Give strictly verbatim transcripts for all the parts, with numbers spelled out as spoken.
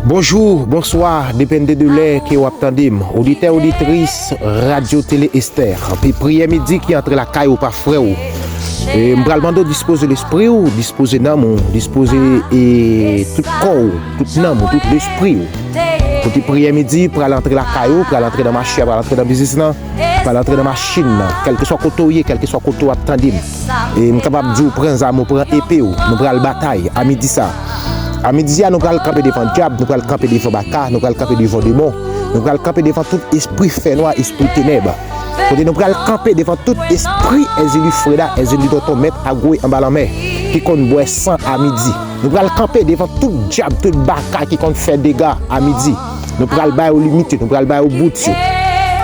Bonjou, bonswa, depende de lè ke w ap tande m. Oditè, oditris Radyo Tele Estè, anpi priyè midi ki antre lakay ou pa frè w. E m pral mande w dispoze lespri w, dispoze nanm ou, dispoze e tout kò w, tout nanm ou, tout lespri w. Kote priyè midi pral antre lakay ou, pral antre nan mache a, pral antre nan biznis lan, pral antre nan machin nan, kèlkeswa kote w ye, kèlkeswa kote w ap tande m. E m kapab di w pran zam ou, pran epe w, nou pral batay a midi sa. A midi a, nou pral kanpe devan dyab, nou pral kanpe devan baka, nou pral kanpe devan demon, nou pral kanpe devan tout espri fènwa, espri tenèb. Kote nou pral kanpe devan tout espri Èzili Freda, Èzili Tonton Mèt Agwe anba lanmè, ki konn bwè san a midi. Nou pral kanpe devan tout dyab, tout baka ki konn fè dega a midi. Nou pral ba yo limit yo, nou pral ba yo bout yo.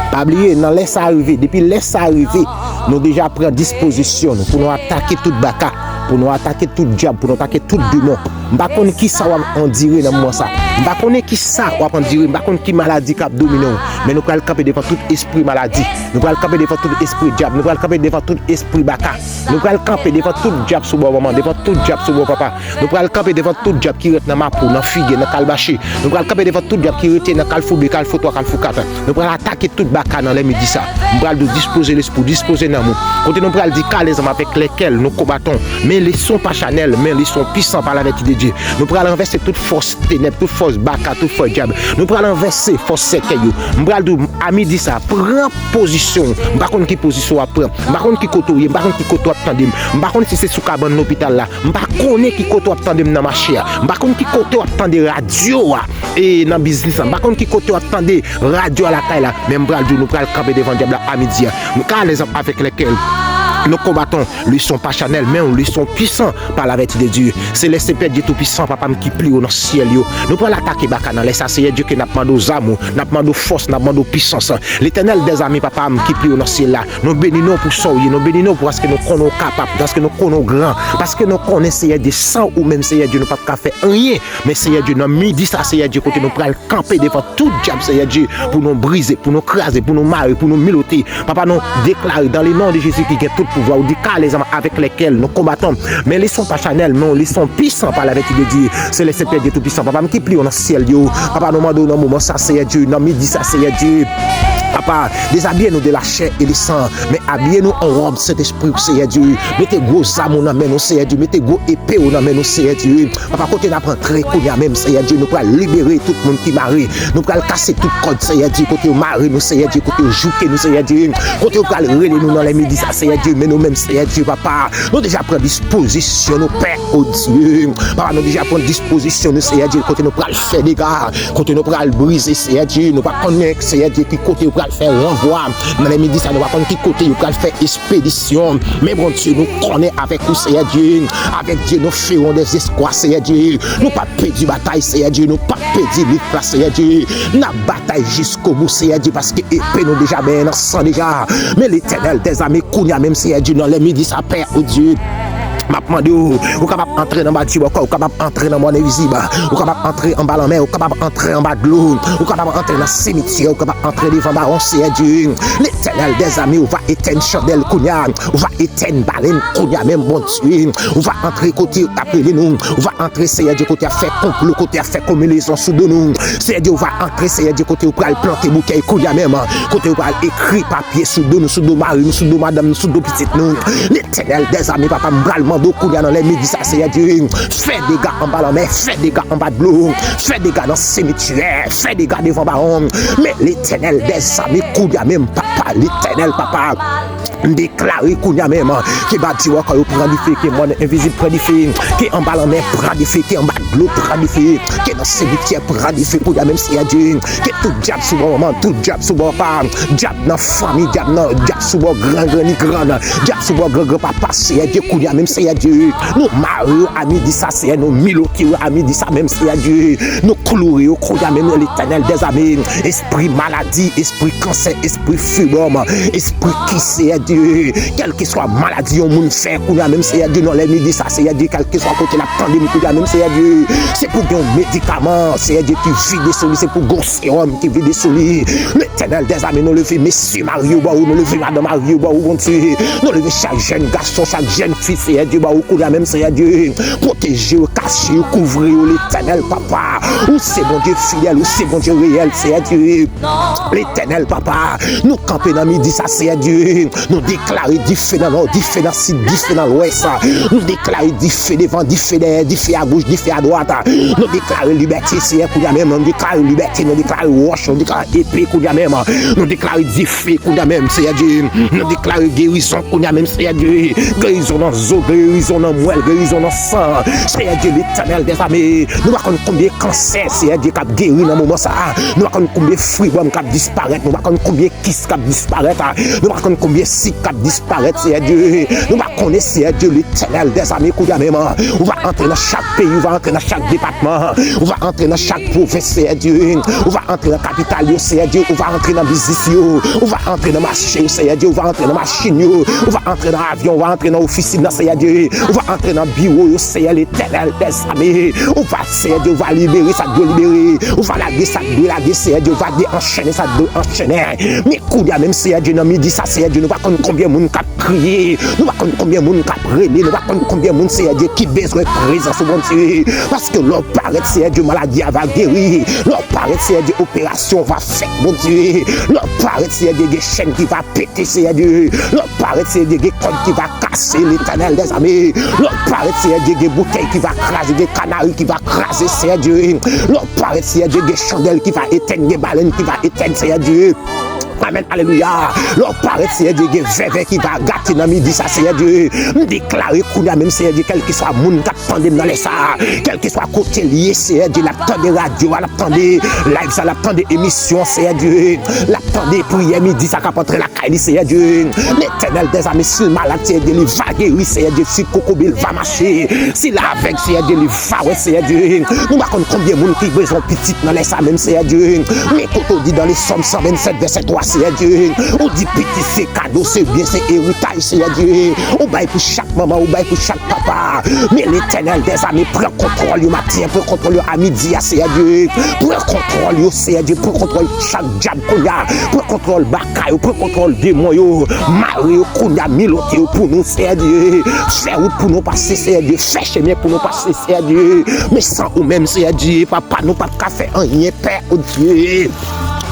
Pa bliye, nan lè sa a rive, depi lè sa a rive, nou deja pran dispozisyon nou pou nou atake tout baka, pou nou atake tout dyab, pou nou atake tout demon. M pa konn ki sa w ap andire nan moman sa. M pa konnen ki sa w ap andire, m pa konn ki maladi k ap domine w. Men nou pral kanpe devan tout espri maladi. Nou pral kanpe devan tout espri dyab. Nou pral kanpe devan tout espri baka. Nou pral kanpe devan tout dyab sou bò manman, devan tout dyab sou bò papa. Nou pral kanpe devan tout dyab ki ret nan Mapou, nan Figè, nan Kalbache. Nou pral kanpe devan tout dyab ki rete nan Kalfou de, Kalfou twa, Kalfou kat. Nou pral atake tout baka nan lè midi sa. M pral di w dispoze lespri w, dispoze nanm ou. Kote nou pral di ka lèzanm avèk lèkèl nou konbatan. Men leson pa chanèl, men leson pisan pa lavèti de Dye. Nou pral ranvèse tout fòs tenèb, tout fòs baka, tout fòs dyab. Nou pral ranvèse fòs sèkèy yo. M pral di w a midi sa, pran pozisyon w. M pa konn ki pozisyon w ap pran. M pa konn ki kote w ye, m pa konn ki kote w ap tande m. M pa konn si se sou kabann lopital la. M pa konnen ki kote w ap tande m nan mache a. M pa konn ki kote w ap tande radyo a e nan biznis la. M pa konn ki kote w ap tande radyo a lakay la. Men m pral di w, nou pral kanpe devan dyab la a midi a. Nou ka lèzanm avèk lèkèl nou konbatan. Leson pa chanèl, men yon leson pisan pa lavèti de Dye. Selès Pè Dye Toupisan, Papa m ki pi wo nan syèl yo. Nou pral atake baka nan lè sa, Seyè Dye, ke n ap mande w zam ou, n ap mande w fòs, n ap mande w pisans. Letènèl dèzame, Papa m ki pi wo nan syèl la, nou beni non w pou sa w ye, nou beni non w pou paske nou konnen w kapab, paske nou konnen w gran, paske nou konnen, Seyè Dye, san ou menm, Seyè Dye, nou p ap ka fè anyen. Men, Seyè Dye, nan midi sa, Seyè Dye, kote nou pral kanpe devan tout dyab, Seyè Dye, pou nou brize, pou nou kraze, pou nou mare, pou nou milote. Papa, nou deklare, dans le nom de Jésus ki gen tout pouvwa, ou di ka lèzanm avèk lèkèl nou konbatan. Men leson pa chanèl, men yon leson pisan pa lavèti de Dye. Selès Pè Dye Toupisan, Papa m ki pi wo nan syèl yo. Papa, nou mande w nan moman sa, Seyè Dye, nan midi sa, Seyè Dye. Papa, dezabiye nou de lachè e de san, men abiye nou an wòb Sentespri w, Seyè Dye. Mete gwo zam ou nan men nou, Seyè Dye. Mete gwo epe w nan men nou, Seyè Dye. Papa, kote n ap antre kounye a menm, Seyè Dye, nou pral libere tout moun ki mare. Nou pral kase tout kòd, Seyè Dye, kote yo mare nou, Seyè Dye, kote yo jouke nou, Seyè Dye, kote yo pral rele nou nan lè midi sa, Seyè Dye, men nou menm, Seyè Dye, Papa, nou deja pran dispozisyon nou, Pè, o Dye. Papa, nou deja pran dispozisyon nou, Seyè Dye, kote nou pral fè dega, kote nou pral brize, Seyè Dye, nou pa konnen, Seyè Dye, ki kote yo pral fè ranvwa. Nan lè midi sa, nou pa konn ki kote yo pral fè espedisyon. Men Bondye, nou konnen avèk ou, Seyè Dye. Avec Dieu, nous ferons des exploits, Seyè Dye. Nou p ap pèdi batay, Seyè Dye. Nou p ap pèdi lit la, Seyè Dye. N ap batay jiskobou, Seyè Dye, paske epe nou deja benyen nan san deja. Men Letènèl dèzame, kounye a menm, Seyè Dye, nan lè midi sa, Pè, o Dye, m ap mande w, ou kapab antre nan badji bòkò, ou kapab antre nan mòn envizib, ou kapab antre anba lanmè, ou kapab antre anba dlo, ou kapab antre nan simityè, ou kapab antre devan bawon, Seyè Dye. Letènèl dèzame, ou va etèn chandèl kounye a, ou va etèn balenn kounye a menm, Bondye. Ou va antre kote y ap rele nou, ou va antre, Seyè Dye, kote y ap fè konplo, kote y ap fè konbinezon sou do nou. Seyè Dye, ou va antre, Seyè Dye, kote ou pral plante boukèy kounye a menm, kote ou pral ekri papye sou do nou, sou do mari nou, sou do madanm nou, sou do pitit nou. Letènèl dèzame, Papa, m pral mande w kounye a nan lè midi sa, Seyè Dye, fè dega anba lanmè, fè dega anba dlo, fè dega nan simityè, fè dega devan bawon. Men Letènèl dèzame, kounye a menm, Papa, Letènèl, Papa, m deklare kounye a menm ke badji bòkò yo pran dife, ke mòn envizib pran dife, ke anba lanmè pran dife, ke anba dlo pran dife, ke nan simityè pran dife kounye a menm, Seyè Dye. Ke tout dyab sou bò manman, tout dyab sou bò papa, dyab nan fanmi, dyab nan, dyab sou bò gran granni grann, dyab sou bò gran granpapa, Seyè Dye, kounye a menm, Seyè Dye. Nou mare yo a midi sa, Seyè, nou milote yo a midi sa menm, Seyè Dye. Nou kloure yo kounye a menm, Letènèl dèzame. Espri maladi, espri kansè, espri fibwòm, espri kise, Seyè Dye, kèlkeswa maladi yon moun fè kounye a menm, Seyè Dye, nan lè midi sa, Seyè Dye, kèlkeswa kote l ap tande m kounye a menm, Seyè Dye, se pou gen yon medikaman, Seyè Dye, ki vide sou li, se pou gen yon sewòm ki vide sou li. Letènèl dèzame, nou leve mesye mari yo ba ou, nou leve madanm mari yo ba ou, Bondye. Nou leve chak jèn gason, chak jèn fi, Seyè Dye, ba ou kounye a menm, Seyè Dye. Pwoteje yo, kache yo, kouvri yo, Letènèl, Papa. Ou se Bondye fidèl, ou se Bondye reyèl, Seyè Dye. Letènèl, Papa, nou kanpe nan midi sa, Seyè Dye. Nou deklare dife nan nò, dife nan sid, dife nan lwès. Nou deklare dife devan, dife dèyè, dife agouch, dife adwat. Nou deklare libète, Seyè, kounye a menm. Nou deklare libète, nou deklare wòch, nou deklare epe kounye a menm. Nou deklare dife kounye a menm, Seyè Dye. Nou deklare gerizon kounye a menm, Seyè Dye. Gerizon nan zo, gerizon nan mwèl, gerizon nan san. Seyè Dye, Letènèl dèzame, nou pa konn konbyen kansè, Seyè Dye, k ap geri nan moman sa a. Nou pa konn konbyen fibwòm k ap disparèt. Nou pa konn konbyen kis k ap disparèt. Nou pa konn konbyen sik k ap disparèt, Seyè Dye. Nou pa konnen, Seyè Dye, Letènèl dèzame, kounye a menm. Ou va antre nan chak peyi, ou va antre nan chak depatman, ou va antre nan chak pwovens, Seyè Dye. Ou va antre nan kapital yo, Seyè Dye. Ou va antre nan biznis yo, ou va antre nan mache yo, Seyè Dye. Ou va antre nan machin yo, ou va antre nan avyon, ou va antre nan ofisin nan, Seyè Dye. Ou va antre nan biwo yo, Seyè Letènèl dèzame. Ou va, Seyè Dye, ou va libere sa k dwe libere. Ou va lage sa k dwe lage, Seyè Dye. Ou va deanchennen sa k dwe anchennen. Men kounye a menm, Seyè Dye, nan midi sa, Seyè Dye, nou pa konn konbyen moun k ap kriye. Nou pa konn konbyen moun k ap rele. Nou pa konn konbyen moun, Seyè Dye, ki bezwen prezans ou, Bondye. Paske lè w parèt, Seyè Dye, maladi a va geri. Lè w parèt, Seyè Dye, operasyon va fèt, Bondye. Lè w parèt, Seyè Dye, gen chèn ki va pete, Seyè Dye. Lè w parèt, Seyè Dye, gen kòd ki va kase, Letènèl dèzame. Lè w parèt, Seyè Dye, gen boutèy ki va kraze, gen kanari ki va kraze, Seyè Dye. Lè w parèt, Seyè Dye, gen chandèl ki va etèn, gen balèn ki va etèn, Seyè Dye. Amèn, alelouya. Lè w parèt, Seyè Dye, gen vèvè ki va gate nan midi sa, Seyè Dye. M deklare kounye a menm, Seyè Dye, kèlkeswa moun k ap tande m nan lè sa a, kèlkeswa kote l ye, Seyè Dye, l ap tande radyo a, l ap tande live sa, l ap tande emisyon, Seyè Dye, l ap tande priyè midi sa k ap antre lakay li, Seyè Dye. Letènèl dèzame, si l malad, Seyè Dye, li va geri, Seyè Dye, si kokobe l va mache, si l avèg, Seyè Dye, li va wè, Seyè Dye. Nou pa konn konbyen moun ki bezwen pitit nan lè sa menm, Seyè Dye. Men kote w di dans le Psaume cent vingt-sept, vèsè twa, Seyè Dye, ou di pitit se kado, se byen, se eritaj, Seyè Dye. Ou bay pou chak manman, ou bay pou chak papa. Men Letènèl dèzame, pran kontwòl yo maten an, pran kontwòl yo a midi a, Seyè Dye. Pran kontwòl yo, Seyè Dye. Pran kontwòl chak dyab kounye a. Pran kontwòl bakay yo, pran kontwòl demon yo. Mare yo kounye a, milote yo pou nou, Seyè Dye. Fè wout pou nou pase, Seyè Dye. Fè chemen pou nou pase, Seyè Dye. Men san ou menm, Seyè Dye, papa, nou p ap ka fè anyen, Pè, o Dye.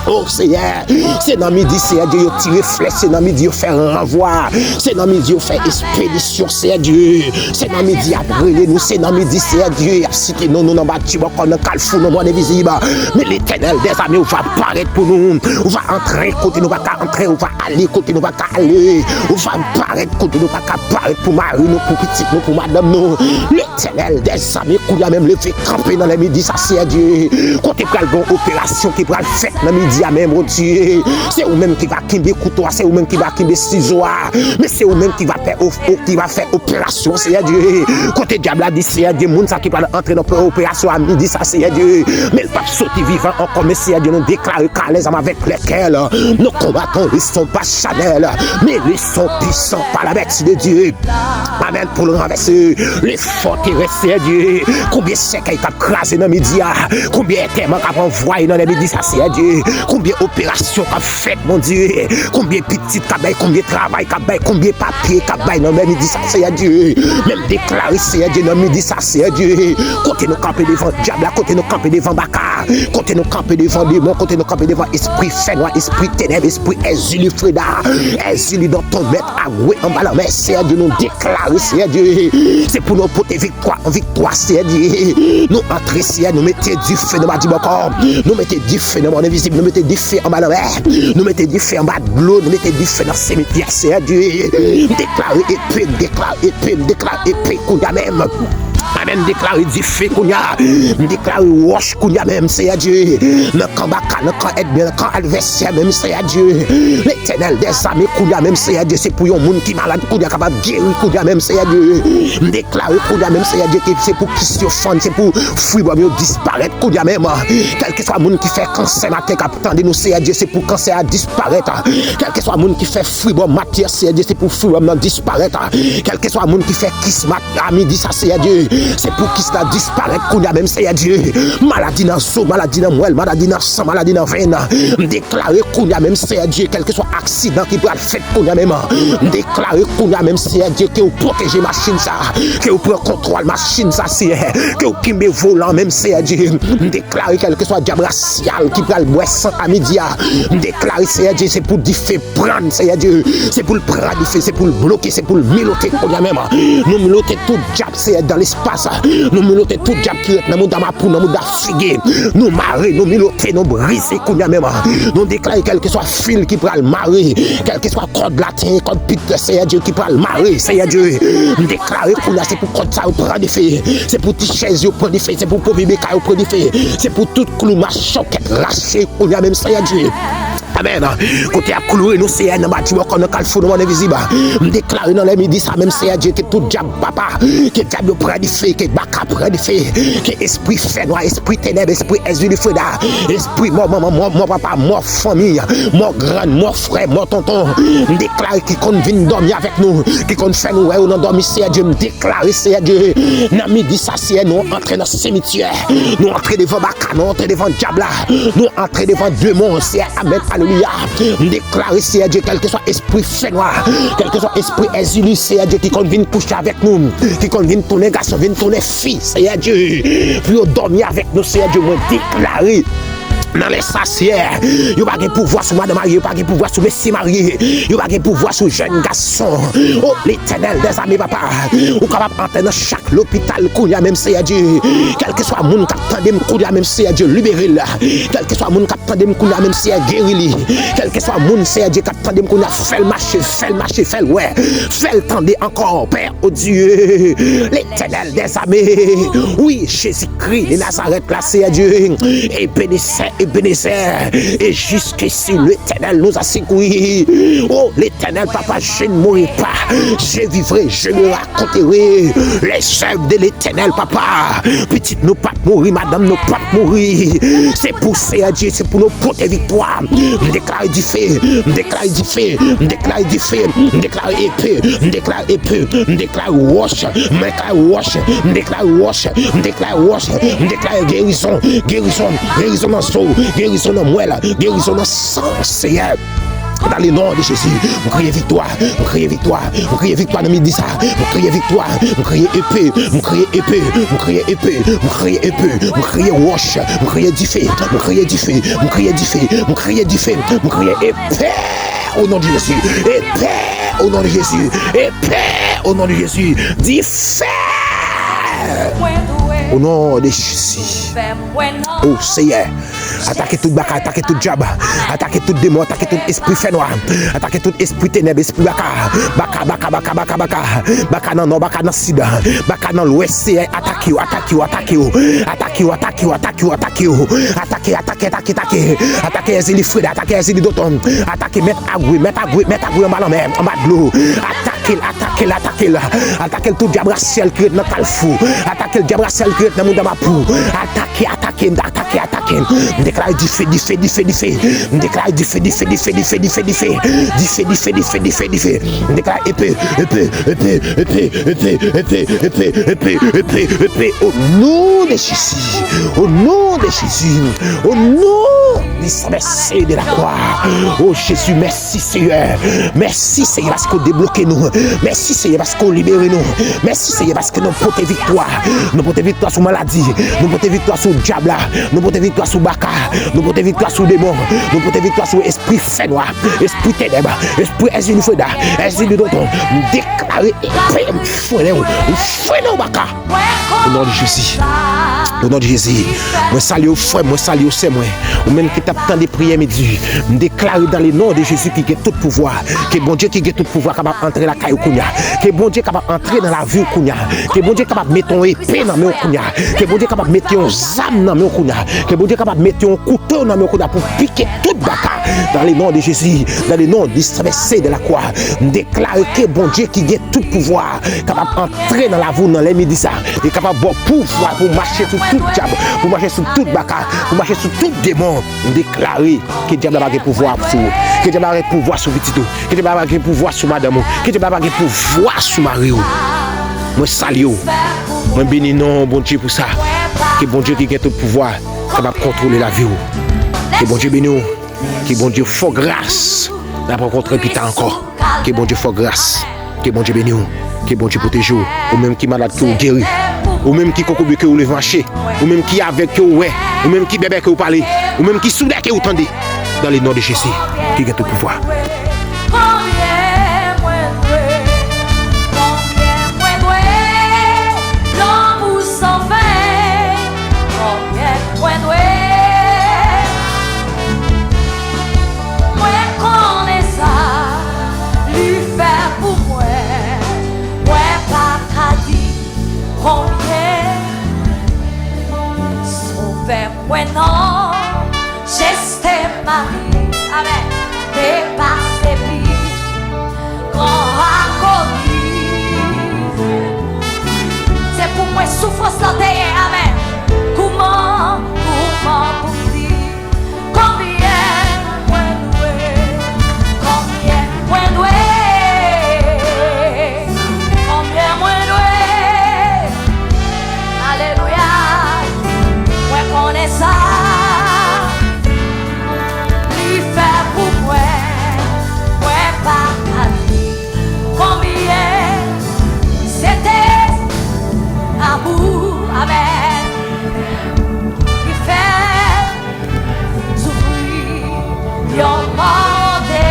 O Seyè, se nan midi, Seyè Dye, yo tire flèch, se nan midi, yo fè ranvwa, se nan midi, yo fè espedisyon, Seyè Dye. Se nan midi, y ap rele nou, se nan midi, Seyè Dye, y ap site non nou nan batib ankò nan kalfou nan mòn envizib. Men Letènèl dèzame, ou va parèt pou nou, ou va antre kote nou pa ka antre, ou va ale kote nou pa ka ale, ou va parèt kote nou pa ka parèt pou mari nou, pou pitit nou, pou madanm nou. Letènèl dèzame, kounye a menm, leve kanpe nan lè midi sa, Seyè Dye. Kote pral gen yon operasyon ki pral fèt nan midi a menm, Bondye. Se ou menm ki va kenbe kouto a, se ou menm ki va kenbe sizo a. Men se ou menm ki va fè, o- o- ki va fè operasyon, Seyè Dye. Kote dyab la di, Seyè Dye, moun sa ki pral antre nan operasyon a midi sa, Seyè Dye, men l p ap soti vivan ankò, men Seyè Dye, nou deklare kè alèz ansanm avèk lèkèl nou konbat yon leson pa chanèl, men leson pisan pa la vèti de Dye. Amèn. Pou l ranvèse le fòterès, Seyè Dye. Konbyen sèkèy k ap kraze nan midi a? Konbyen entèman k ap anvwaye nan lè midi sa, Seyè Dye? Konbyen operasyon k ap fèt, Bondye? Konbyen pitit k ap bay? Konbyen travay k ap bay? Konbyen papye k ap bay nan lè midi sa, Seyè Dye? Men m deklare, Seyè Dye, nan midi sa, Seyè Dye, kote nou kanpe devan dyab la, kote nou kanpe devan baka, kote nou kanpe devan demon, kote nou kanpe devan espri fènwa, espri tenèb, espri Èzili Freda, Èzili Danton, mèt Agwe anba lanmè, Seyè Dye, nou deklare, Seyè Dye, se pou nou pote viktwa an viktwa, Seyè Dye. Nou antre, Seyè, nou mete dife nan batib ankò, nou mete dife nan mòn envizib, nou mete dife anba lanmè, nou mete dife anba dlo, nou mete dife nan simetyè, Seyè Dye. M deklare epe, m deklare epe, m deklare epe kounye a menm. Amèn, m deklare dife kounye a. M deklare wòch kounye a menm, Seyè Dye. Nan kan baka, nan kan ènmi, nan kan advèsè menm, Seyè Dye. Letènèl dèzame kounye a menm, Seyè Dye. Se pou yon moun ki malad kounye a kapab geri kounye a menm, Seyè Dye. M deklare kounye a menm, Seyè Dye, ke se pou kis yo fann, se pou fibwòm yo disparèt kounye a menm. Kèlkeswa moun ki fè kansè maten k ap tande nou, Seyè Dye, se pou kansè a disparèt. Kèlkeswa moun ki fè fibwòm maten, Seyè Dye, se pou fibwòm nan disparèt. Kèlkeswa moun ki fè kis maten, a midi sa, Seyè Dye, se pou kis la disparèt kounye a menm, Seyè Dye. Maladi nan zo, maladi nan mwèl, maladi nan san, maladi nan venn. M deklare kounye a menm, Seyè Dye, kèlkeswa aksidan ki pral fèt kounye a menm, m deklare kounye a menm, Seyè Dye, ke w pwoteje machin sa, ke w pran kontwòl machin sa, Seyè, ke w kenbe volan menm, Seyè Dye. M deklare kèlkeswa dyab rasyal ki pral bwè san a midi a, m deklare, Seyè Dye, se pou dife pran, Seyè Dye. Se pou l pran dife, se pou l bloke, se pou l milote kounye a menm. Nou milote tout dyab, Seyè, dans l'espace. Nou milote tout dyab ki ret nan mouda mapou, nan mouda figi. Nou mare, nou milote, nou brize kounye a menm. Nou deklare kèlkeswa fil ki pral mare, kèlkeswa kòd laten, kòd pit, Seyè Dye, ki pral mare, Seyè Dye. M deklare kounye a se pou kòd sa yo pran dife, se pou ti chèz yo pran dife, se pou pwovye beka yo pran dife, se pou tout klou machòkèt rache kounye a menm, Seyè Dye. Amèn. Kote y ap kloure nou, Seyè, nan batiman kò, nan kalfou, nan mòn envizib. M deklare nan lè midi sa menm, Seyè Dye, ke tout dyab, papa, ke dyab yo pran dife, ke baka pran dife, ke espri fènwa, espri tenèb, espri Èzili Freda, espri mò manman, mò, mò papa, mò fanmi, mò grann, mò frè, mò tonton. M deklare ki konn vin dòmi avèk nou, ki konn fè nou wè yo nan dòmi, Seyè Dye, m deklare, Seyè Dye, nan midi sa, Seyè, nou antre nan simityè, nou antre devan baka, nou antre devan dyab la, nou antre devan demon, Seyè, amèn, alelouya. M deklare, Seyè Dye, kèlkeswa espri fènwa, kèlkeswa espri Èzili, Seyè Dye, ki konn vin kouche avèk nou, ki konn vin tounen gason, vin tounen fi, Seyè Dye, pou yo dòmi avèk nou, Seyè Dye, mwen deklare nan lè sa, Seyè, yo pa gen pouvwa sou madan marye, yo pa gen pouvwa sou mesye marye, yo pa gen pouvwa sou jèn gason. O Letènèl dèzame, papa, ou kapab antre nan chak lopital kounye a menm, Seyè Dye. Kèlkeswa moun k ap tande m kounye a menm, Seyè Dye, libere l. Kèlkeswa moun k ap tande m kounye a menm, Seyè, geri li. Kèlkeswa moun, Seyè Dye, k ap tande m kounye a, fè l mache, fè l mache, fè l wè, fè l tande ankò, Pè. O Dye, Letènèl dèzame, wi, Jezikri de Nazarèt la, Seyè Dye, Ebenezè, Ebenezè, et jusqu'ici l'Éternel nous a secourus. O Letènèl, papa, je ne mourrai pas, je vivrai, je raconterai les œuvres de l'Éternel, papa. Pitit nou pa t mouri, madanm nou pa t mouri. Se pou Seyè Dye, se pou nou pote viktwa. M deklare dife, m deklare dife, m deklare dife, m deklare epe, m deklare epe, m deklare wòch, m deklare wòch, m deklare wòch, m deklare wòch, m deklare gerizon, gerizon, gerizon nan zo, gerizon nan mwèl, gerizon nan san, Seyè. Dans le nom de Jésus, m kriye viktwa, m kriye viktwa, m kriye viktwa nan midi sa, m kriye viktwa, m kriye epe, m kriye epe, m kriye epe, m kriye epe, m kriye wòch, m kriye dife, m kriye dife, m kriye dife, m kriye dife, m kriye epe, au nom de Jésus, epe, au nom de Jésus, epe, au nom de Jésus, dife, au nom de Jésus. O Seyè, atake tout baka, atake tout dyab, atake tout demon, atake tout espri fènwa, atake tout espri tenèb, espri baka, baka, baka, baka, baka, baka, baka nan nò, baka nan sid, baka nan lwès, Seyè, atake yo, atake yo, atake yo, atake yo, atake yo, atake yo, atake yo, atake, atake, atake, atake, atake Èzili Freda, atake Èzili Doton, atake mèt Agwe, mèt Agwe, mèt Agwe anba lanmè, anba dlo, atake l, atake l, atake l, atake l tout dyab rasyèl ki ret nan kalfou, atake l dyab rasyèl ki ret nan mouda mapou, atake, atake, atake, atake, m deklare dife, dife, dife, dife, m deklare dife, dife, dife, dife, dife, dife, dife, dife, dife, dife, dife, dife, m deklare epe, epe, epe, epe, epe, epe, epe, epe, epe, epe, epe, au nom de Jésus, au nom de Jésus, au nom du sang versé de la croix. Oh Jésus, mèsi Seyè. Mèsi Seyè paske w debloke nou. Mèsi Seyè paske w libere nou. Mèsi Seyè paske nou pote viktwa. Nou pote viktwa sou maladi. Nou pote viktwa sou dyab la. Nou pote viktwa sou baka. Nou pote viktwa sou demon. Nou pote viktwa sou espri fènwa, espri tenèb, espri Èzili Freda, Èzili Doton. M deklare deklare epe m frennen w, m frennen w baka. O non de Jezi. O non de Jezi. Mwen salye w frè m, mwen salye w sè mwen. Ou menm ki t ap tande priyè midi, m deklare dans le nom de Jésus ki gen tout pouvwa, ke Bondye ki gen tout pouvwa kapab antre lakay ou kounya. Ke Bondye kapab antre nan lavi w kounya. Ke Bondye kapab mete yon epe nan men w kounya. Ke Bondye kapab mete yon zam nan men w kounya. Ke Bondye kapab mete yon kouto nan men w kounya pou pike tout baka. Dans le nom de Jésus, dans le nom du Saint de la croix, m deklare ke Bondye ki gen tout pouvwa kapab antre nan lavi w nan lè midi sa. Li kapab ba w pouvwa pou mache sou tout dyab, pou mache sou tout baka, pou mache sou tout demon. M deklare ke dyab la pa gen pouvwa sou ou. Ke dyab la pa gen pouvwa sou pitit ou. Ke dyab la pa gen pouvwa sou madanm ou. Ke dyab la pa gen pouvwa sou mari w. Mwen salye w. Mwen beni non Bondye pou sa. Ke Bondye ki gen tout pouvwa kapab kontwole lavi w. Ke Bondye beni w. Ke Bondye fè w gras. N ap rankontre pita ankò. Ke Bondye fè w gras. Ke Bondye beni w. Ke Bondye pwoteje w. Ou menm ki malad, ke w geri. Ou menm ki kokobe, ke w leve mache. Ou menm ki avèg, ke w wè. Ou menm ki bèbè, ke w pale. Ou menm ki soudè, ke w tande. Dans le nom de Jésus, ki gen tout pouvwa. Konbyen mwen dwe? Konbyen mwen dwe? Lanmou san fen. Konbyen mwen dwe? Mwen konnen sa li fè pou mwen. Mwen pa ka di konbyen. Sovè mwen nan Jeste Mari, amèn, te pase pi gran akoli. Se pou mwen soufrans lan te ye, amèn. Kouman, kouman pou m di konbyen mwen dwe, konbyen mwen dwe, konbyen mwen dwe. Alelouya. Mwen konnen sa li fè pou mwen. Mwen pa ka di konbyen se te amou, amèn, li fè soufri yon mò de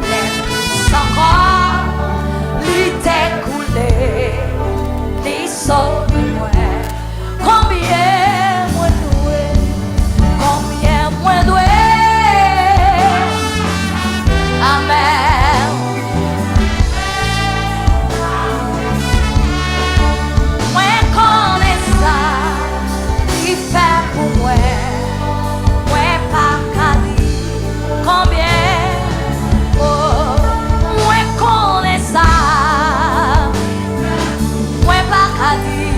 lè plis ankò, li te koule, li sove mwen. Konbyen mwen dwe? Konbyen mwen dwe? Amèn. Mwen konnen sa li fè pou mwen. Mwen pa ka di konbyen. Oh, mwen konnen sa. Mwen pa ka di.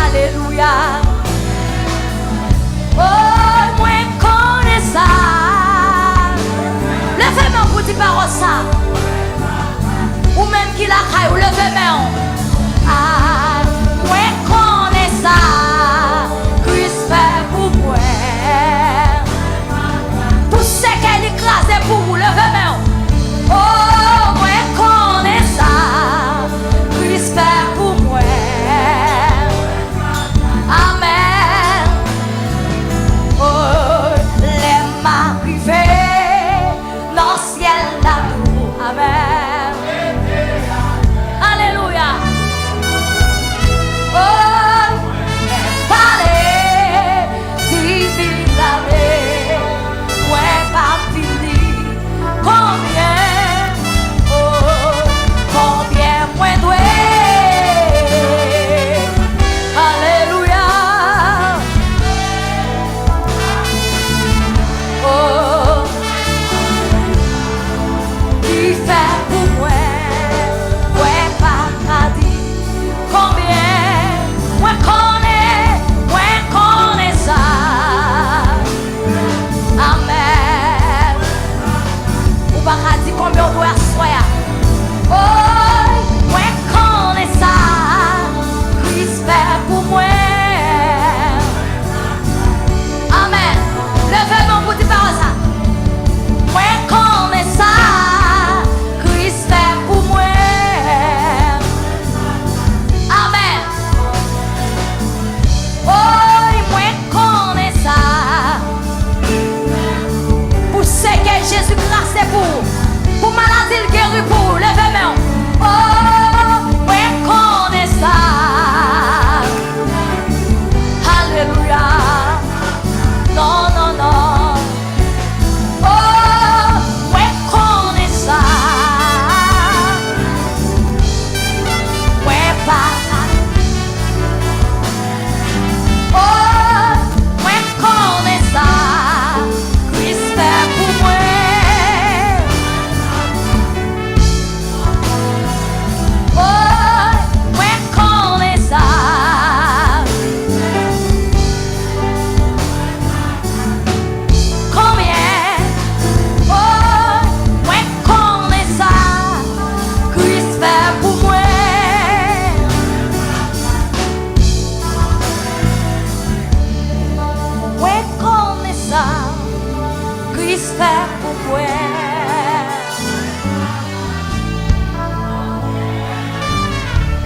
Alelouya. Oh, mwen konnen sa. Leve men w pou di pawòl sa. Ou menm ki lakay ou, leve men w. Ah, mwen konnen sa Kris fè pou mwen. Pou sèkèy li kraze pou ou, leve men w. Oh, mwen konnen sa Kris fè pou mwen. Amèn. Oh, lè m a rive nan syèl la tou. Amèn. Alelouya.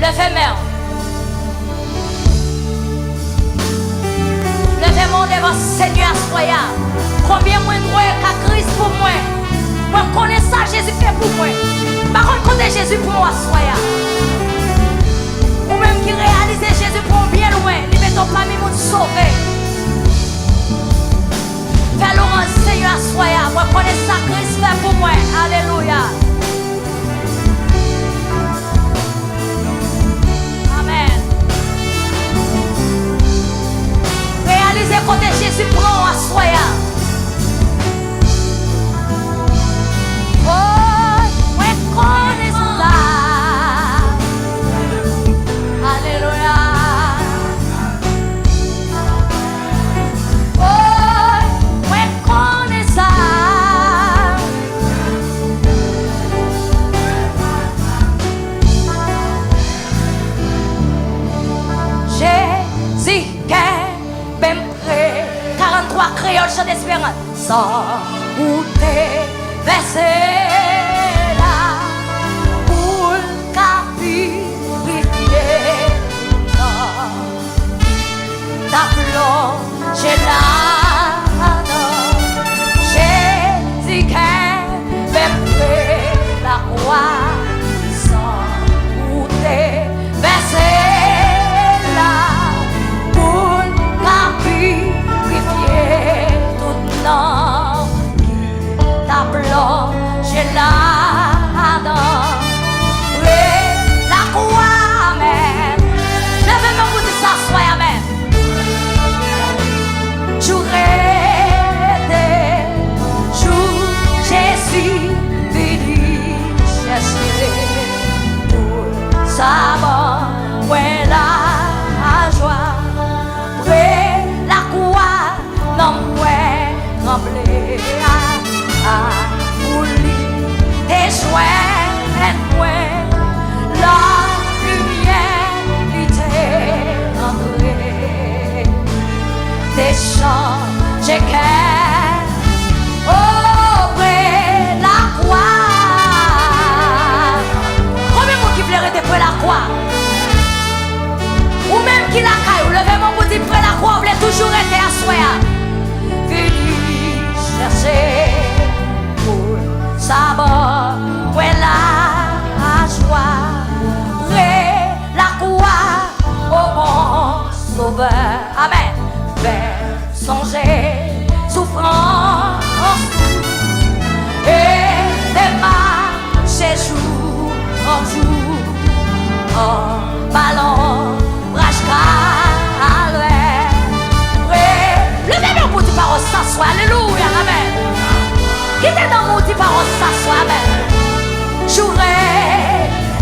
Leve men w. Leve men w devan Senyè aswè a. Konbyen moun kwè ka Kris pou mwen? Mwen konnen sa Jezi fè pou mwen. M pa konn kote Jezi pran w aswè a. Ou menm ki reyalize Jezi pran w byen lwen, li mete w pami moun sove. Fè lwanj Senyè aswè a. Mwen konnen sa Kris fè pou mwen. Alelouya. Amèn. Reyalize kote Jezi pran w aswè a. Oh, mwen konnen sa. Alelouya. Oh, mwen konnen sa. Jezi kenbe m pre. Karant twa, Kreyòl, Chan Desperans. San ou te vèse la, pou l ka pirifye nan. T ap lonje ladan. Jezi kenbe m pre lakwa. San ou te vèse la, pou l ka pirifye tout nanm ki t ap lonje ladan. Pre lakwa, amèn. Leve men w pou di sa aswè a, amèn. Jou rete, jou Jezi vini chèche pou l sa ban mwen lajwa. Pre lakwa, nanm mwen tranble a, a, pou li te jwenn mwen, lanmimyè li te antre, te chanje kè. Oh, pre lakwa. Konbyen moun ki vle rete pre lakwa? Ou menm ki lakay ou, leve men w pou di pre lakwa ou vle toujou rete aswè a. Vini chèche pou l sa ban mwen lajwa. Pre lakwa, o bon Sovè. Amèn. Fè sonje soufrans ou e te mache jou an jou anba lonbraj Kalvè. Pre, leve men w pou di pawòl sa aswè. Alelouya, amèn. Kite nanm ou di pawòl sa aswè, amèn. Joure,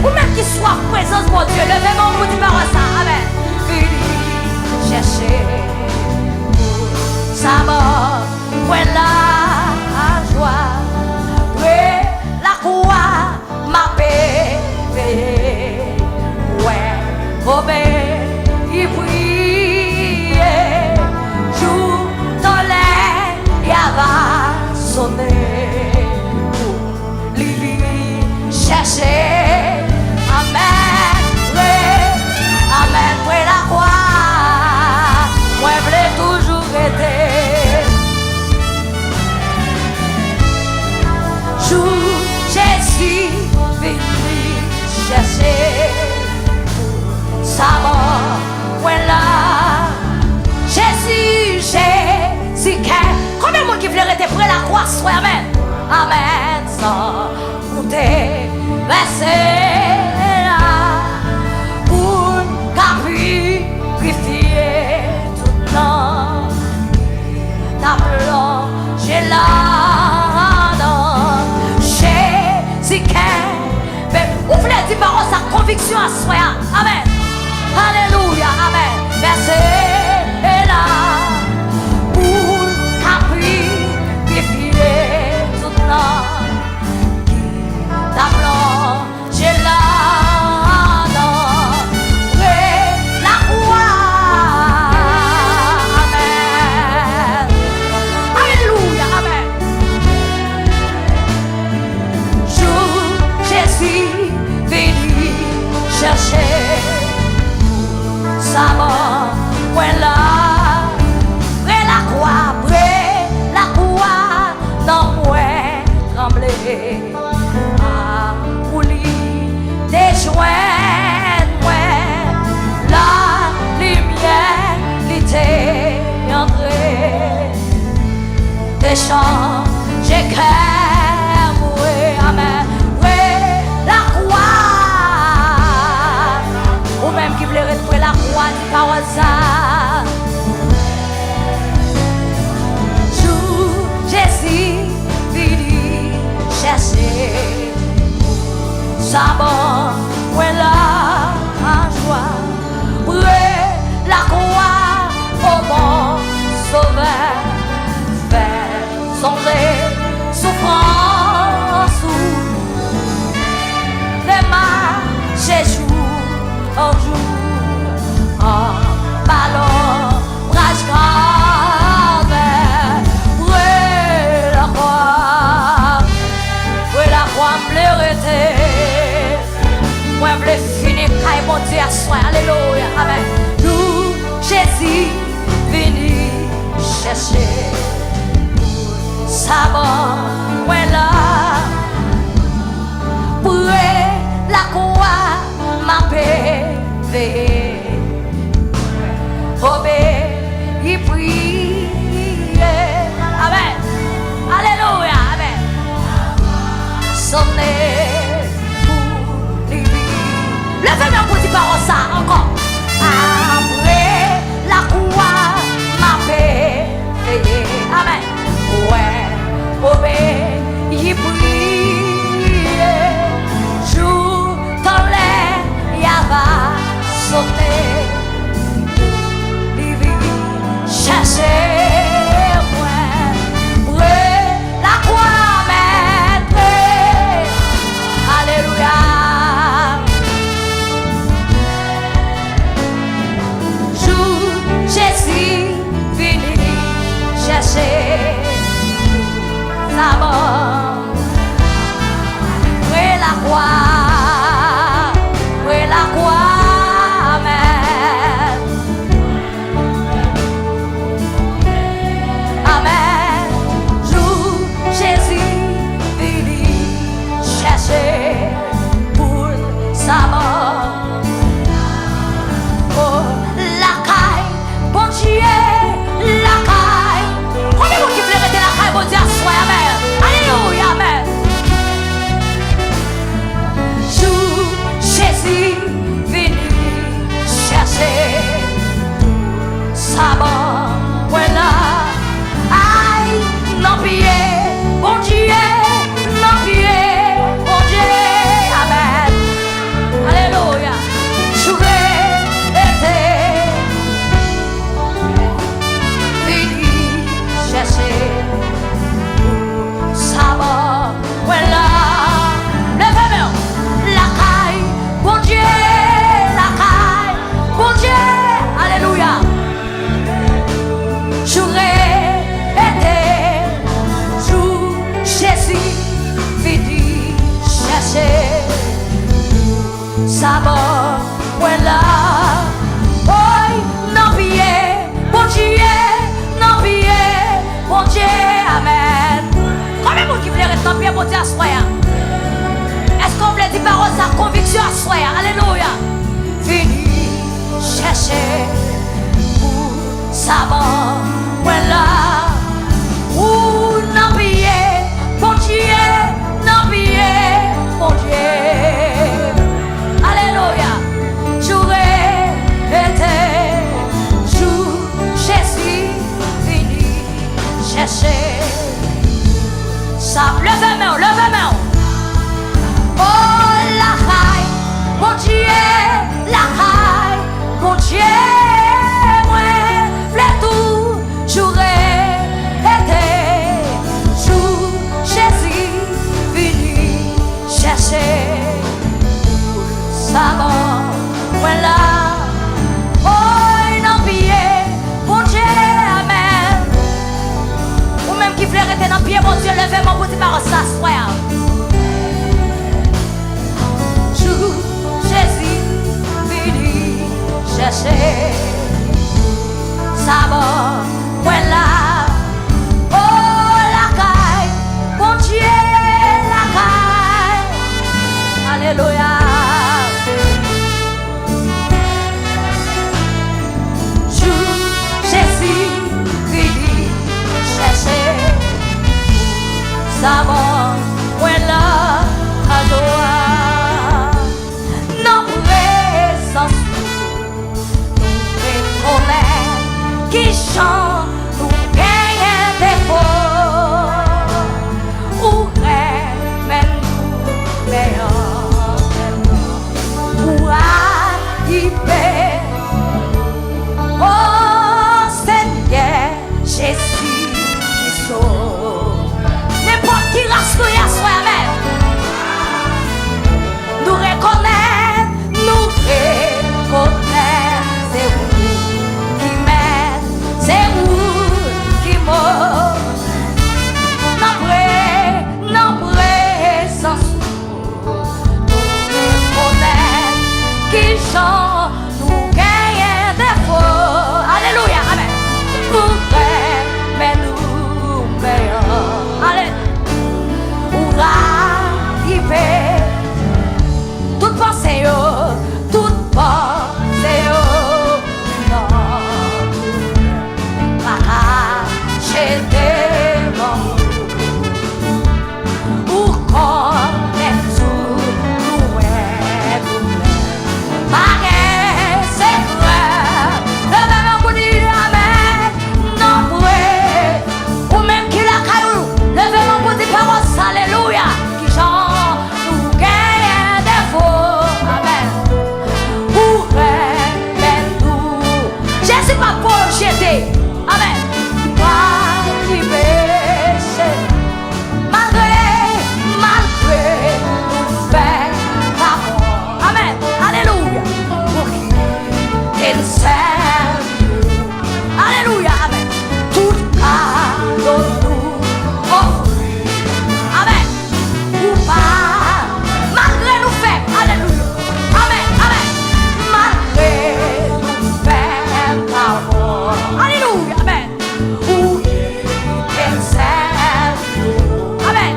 ou menm ki swaf prezans Bondye, leve men w pou di pawòl sa, amèn. Vini chèche pou sa ban mwen lajwa. Pre lakwa, m ape veye wè Obed ki priye jou tan lè y a va sone pou li vin chèche. Amèn. Pre, amèn. Pre lakwa. Mwen vle toujou rete. Jou Jezi vini chèche pou sa ban mwen la. Jezi, Jezi kè. Konbyen moun ki vle rete pre lakwa aswè? Amèn. Amèn. San ou te vèse la pou n ka pirifye tout nanm ki t ap lonje ladan. Jezi kenbe. Ou vle di pawòl sa ak konviksyon aswè a? Amèn. Alelouya. Amèn. Vèse la pou l ka pirifye tout nanm ki t ap lonje ladan. Pre lakwa. Amèn. Alelouya. Amèn. Jou Jezi vini chèche Te chanje kè mwen, amèn. Pre lakwa. Ou menm ki vle ret pre lakwa, di pawòl sa. Jou Jezi vini chèche. Sa ban mwen lajwa. Pre lakwa, o bon Sovè. Fè sonje soufrans ou. Te mache jou an jou anba lonbraj Kalvè. Pre lakwa, pre lakwa, m vle rete. Mwen vle fini kay Bondye aswè. Alelouya. Amèn. Jou Jezi vini chèche. Sa ban mwen la. Pre lakwa, m ape veye. Obeyi, priye. Amèn. Alelouya. Amèn. Sonne pou li vini. Leve men pou di pawòl sa ankò. Apre lakwa, m ape veye. Amèn. Wè, obeyi, priye. Jou tan lè y a va sote. Li vini chèche mwen. Pre lakwa, amèn, pre. Alelouya. Jou Jezi vini chèche. Sa ban. Pre lakwa. Pre lakwa. Amèn. Amèn. Jou Jezi vini chèche pou l sa ban. O, lakay Bondye, lakay. Konbyen moun ki vle rete lakay Bondye aswè? Amèn. Alelouya, amèn. Jou Jezi vini chèche. Sa ban mwen la. Ay, nan pye Bondye, nan pye Bondye. Amèn. Alelouya. Joure ete. Vini chèche. Sa ban mwen la. Leve men w. Lakay Bondye, lakay Bondye. Alelouya. Joure ete. Jou Jezi vini chèche. Sa ban mwen la. Oy, nan pye Bondye, nan pye Bondye. Amèn. Konbyen moun ki vle ret nan pye Bondye aswè a? Èske w vle di pawòl sa konviksyon aswè a? Alelouya. Vini chèche pou sa ban mwen la. Ou nan pye Bondye, nan pye Bondye. Alelouya. Joure ete. Jou Jezi vini chèche. Sa, leve men w, leve men w. O, lakay Bondye, lakay Bondye, mwen vle tou joure ete. Jou Jezi vini chèche. Sa ban mwen la. Oy, nan pye Bondye, amèn. Ou menm ki vle rete nan pye Bondye, leve men w pou di pawòl sa aswè a. Jou Jezi vini chèche. Sa ban mwen la. O, lakay Bondye, lakay. Alelouya. Jou Jezi Dabò, mwen la, adora. Nan prezans ou, nou rekonèt kijan nou genyen defo. Ou renmen nou meyè tèlman. Ou rayi pe. O Senyè, Jezi ki sove. Nenpòt ki ras nou ye aswè, amèn. Nou rekonèt, nou rekonèt, se ou ki mèt, se ou ki mo. Nan pre, nan prezans ou. Nou rekonèt kijan nou genyen defo. Alelouya, amèn. Ou renmen nou meyè. Ale. Ou rayi pe. Tout panse yo, tout panse yo. Non. Pa kache devan ou. Ou konnen tout, ou wè doulè. Pa gen sekrè. Leve men pou di amèn. Nan pre. Ou menm ki lakay ou, leve men pou di pawòl sa, alelouya. Kijan nou genyen defo. Amèn. Ou renmen nou. Jezi p ap voye w jete. Amèn. Pa ki peche. Malgre, malgre nou fè pa bon. Amèn. Alelouya. Pou ki te n sèvi. Alelouya. Amèn. Tout kado nou ofri. Amèn. Ou pa, malgre nou fè, alelouya. Amèn, amèn. Malgre nou fè pa bon. Alelouya, amèn. Ou ki te n sèvi. Amèn.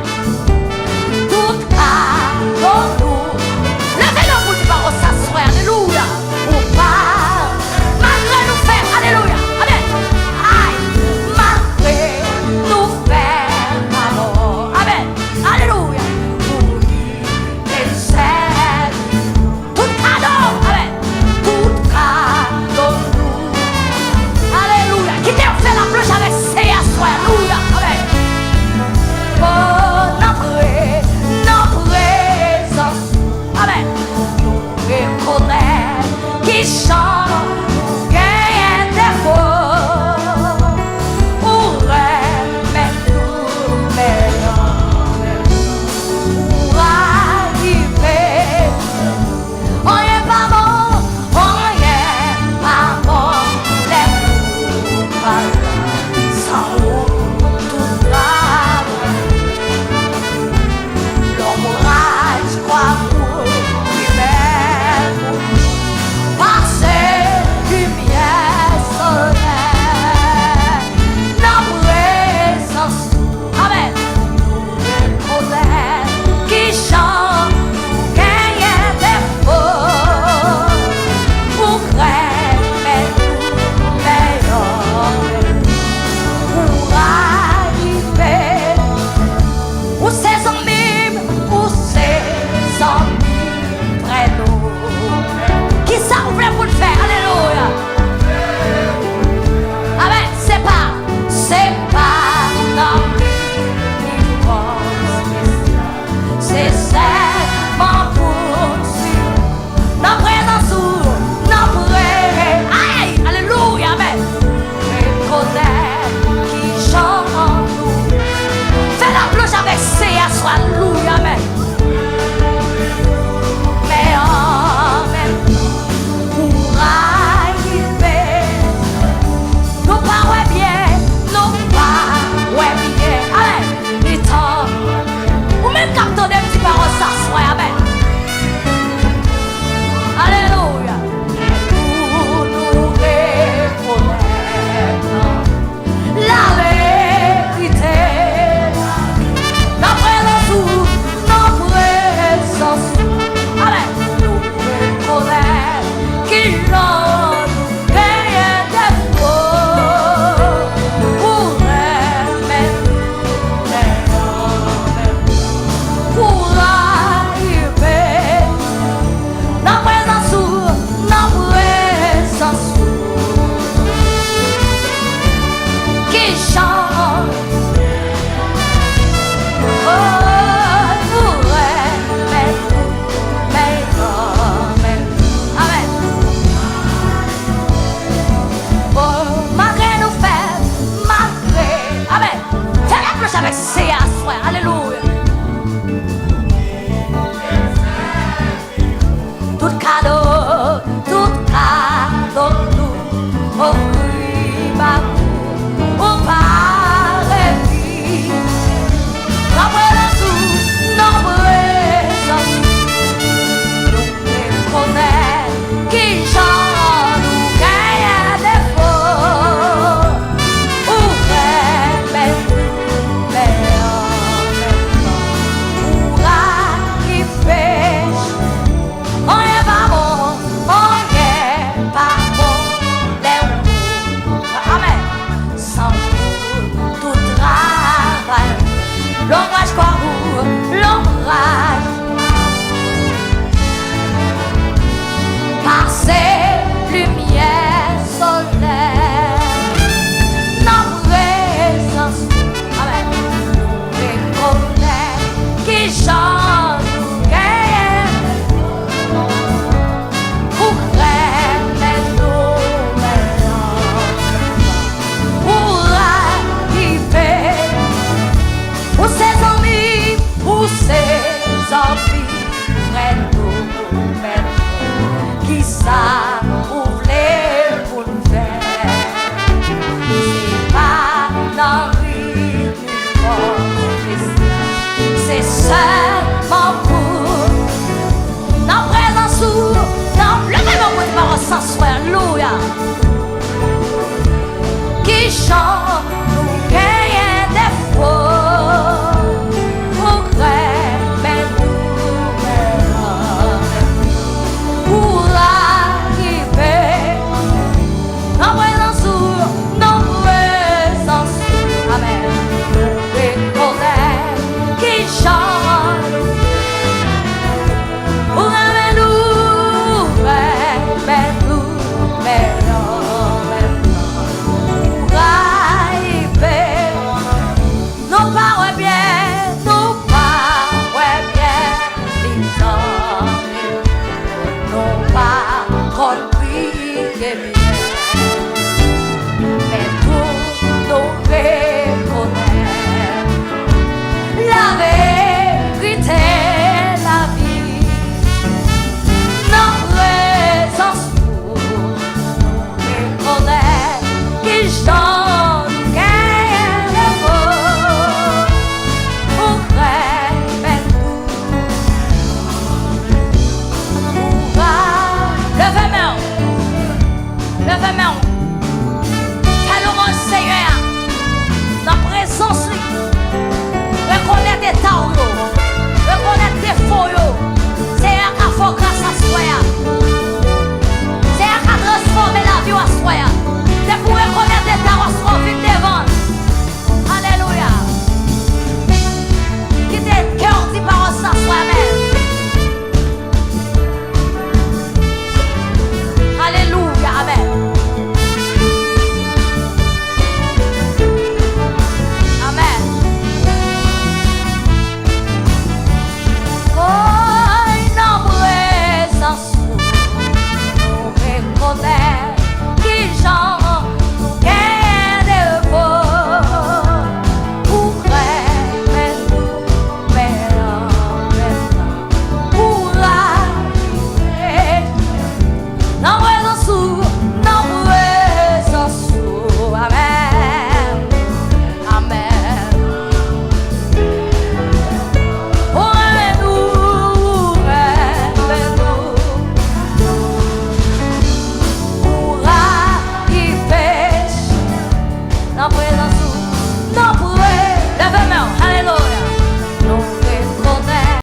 Tout kado nou. Leve men pou di pawòl sa, frè, alelouya. Ou pa, malgre nou fè, alelouya. Amèn. Ay, malgre nou fè pa bon. Amèn. Alelouya. Ou ki te n sèvi. Tout kado, amèn. Tout kado nou. Alelouya. Kite yo fè laplanch avèk Seyè aswè. Alelouya. Amèn. O, nan pre, nan prezans. Amèn. Nou rekonèt kijan